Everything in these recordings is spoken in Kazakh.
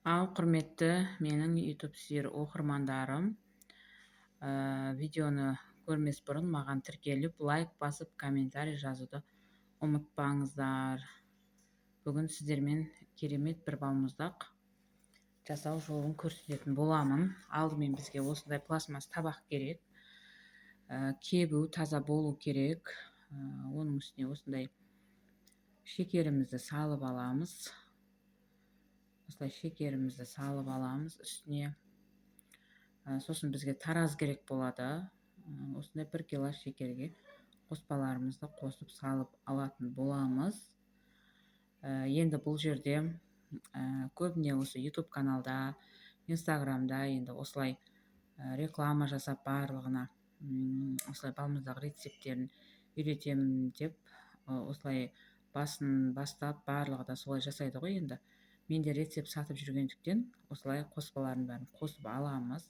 Ал құрметті менің YouTube сүйер оқырмандарым, видеоны көрмес бұрын маған тіркеліп, лайк басып, комментарий жазуды ұмытпаңыздар. Бүгін сіздермен керемет бір балмұздақ жасау жолын көрсететін боламын. Алдымен бізге осындай пластмасс табақ керек. Кебу таза болу керек. Оның үстіне осындай шекерімізді салып аламыз. Осылай шекерімізді салып аламыз үстіне. Сосын бізге тараз керек болады. Осындай 1 кило шекерге қоспаларымызды қосып салып алатын боламыз. Енді бұл жерде көбіне осы YouTube каналда, Инстаграмда енді осылай реклама жасап барлығына осылай балмұздақ рецепттерін үйретемін деп осылай басын бастап барлығы да солай жасайды ғой енді. Мен де рецепт сатып жүргендіктен осылай қоспалардың бәрін қосып аламыз.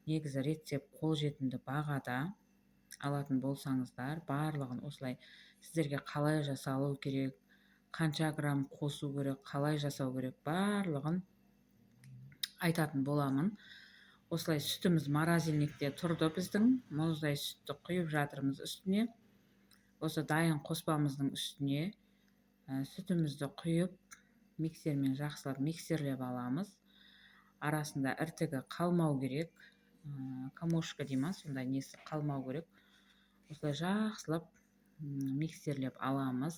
Негізі рецепт қолжетімді бағада алатын болсаңыздар, барлығын осылай сіздерге қалай жасалу керек, қанша грамм қосу керек, қалай жасау керек, барлығын айтатын боламын. Осылай сүтіміз морозильникте тұрды біздің, мұздай сүтті құйып жатырмыз үстіне. Осы дайын қоспамыздың үстіне сүтімізді құйып, миксермен жақсылап миксерлеп аламыз. Арасында іртігі қалмау керек, комошка дей ма, сондай несі қалмау керек. Осылай жақсылап миксерлеп аламыз.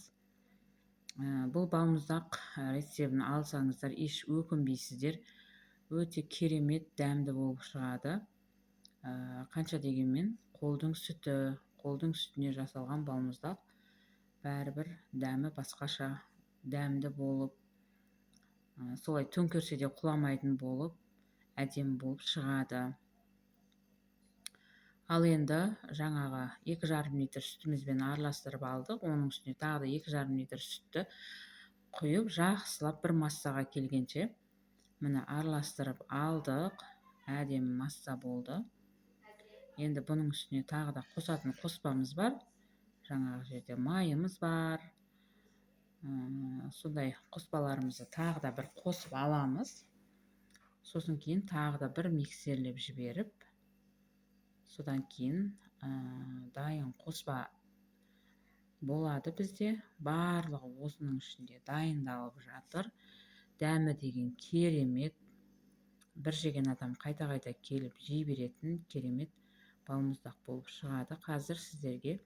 Бұл балмұздақ рецебін алсаңыздар еш өкінбейсіздер. Өте керемет дәмді болып шығады. Қанша дегенмен қолдың сүті, қолдың сүтіне жасалған балмұздақ бәрібір дәмі басқаша дәмді болып, солай төңкерсе де құламайтын болып, әдемі болып шығады. Ал енді жаңағы 2,5 литр сүтімізбен араластырып алдық. Оның үстіне тағы да 2,5 литр сүтті құйып, жақсылап бір массаға келгенше міне араластырып алдық. Әдемі масса болды. Енді бұның үстіне тағы да қосатын қоспамыз бар. Жаңағы жерде майымыз бар. Сондай қоспаларымызды тағы да бір қосып аламыз. Сосын кейін тағы да бір миксерлеп жіберіп, содан кейін дайын қоспа болады бізде. Барлығы осының ішінде дайындалып жатыр. Дәмі деген керемет. Бір жеген адам қайта-қайта келіп жей беретін керемет балмұздақ болып шығады. Қазір сіздерге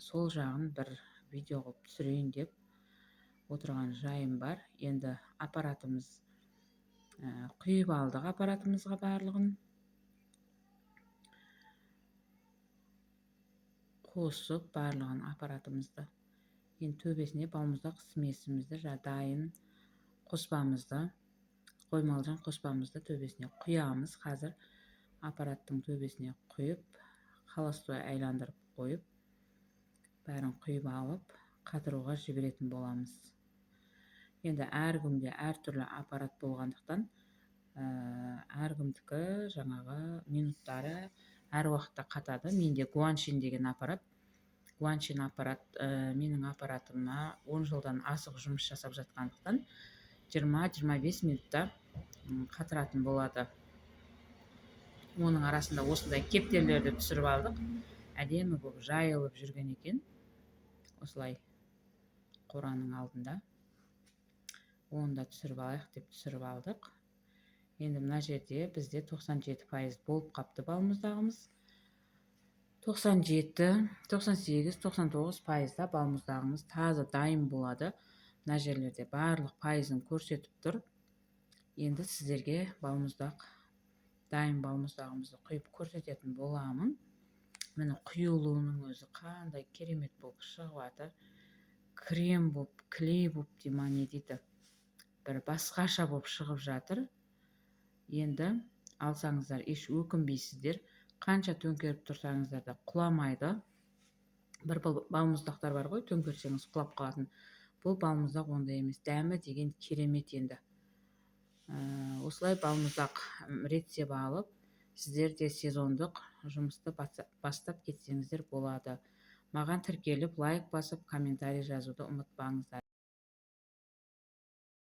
сол жағын бір видео қылып түсірейін деп отырған жайым бар. Енді аппаратымыз құйып алдық аппаратымызға барлығын қосып, барлығын аппаратымызды. Енді төбесіне балмұздақ смесімізді, дайын қоспамызды, қоймалжан қоспамызды төбесіне құямыз. Қазір аппараттың төбесіне құйып, холостой айландырып қойып, бәрін құйып алып, қатыруға жіберетін боламыз. Енді әркімде әртүрлі аппарат болғандықтан, әркімдікі жаңағы минуттары әр уақытта қатады. Менде Гуаншин деген аппарат. Гуаншин аппарат менің аппаратыма 10 жылдан асық жұмыс жасап жатқандықтан 20-25 минутта қатыратын болады. Оның арасында осындай кептерлерді түсіріп алдық. Әдемі болып жайылып жүрген екен. Осылай қораның алдында. Оны да түсіріп алайық деп түсіріп алдық. Енді мына жерде бізде 97% болып қапты балмұздағымыз. 97, 98, 99% балмұздағымыз таза дайын болады. Мына жерлерде барлық пайызын көрсетіп тұр. Енді сіздерге балмұздақ, дайын балмұздағымызды құйып көрсететін боламын. Міне құйылуының өзі қандай керемет болып шығып жатыр. Крем болып, клей болып дей ма, не дейді, бір басқаша болып шығып жатыр. Енді алсаңыздар еш өкінбейсіздер. Қанша төңкеріп тұрсаңыздар да құламайды. Бір балмұздақтар бар ғой, төңкерсеңіз құлап қалатын. Бұл балмұздақ ондай емес. Дәмі деген керемет енді. Осылай балмұздақ рецепт алып, сіздер де сезондық жұмысты бастап кетсеңіздер болады. Маған тіркеліп, лайк басып, комментарий жазуды ұмытпаңыздар.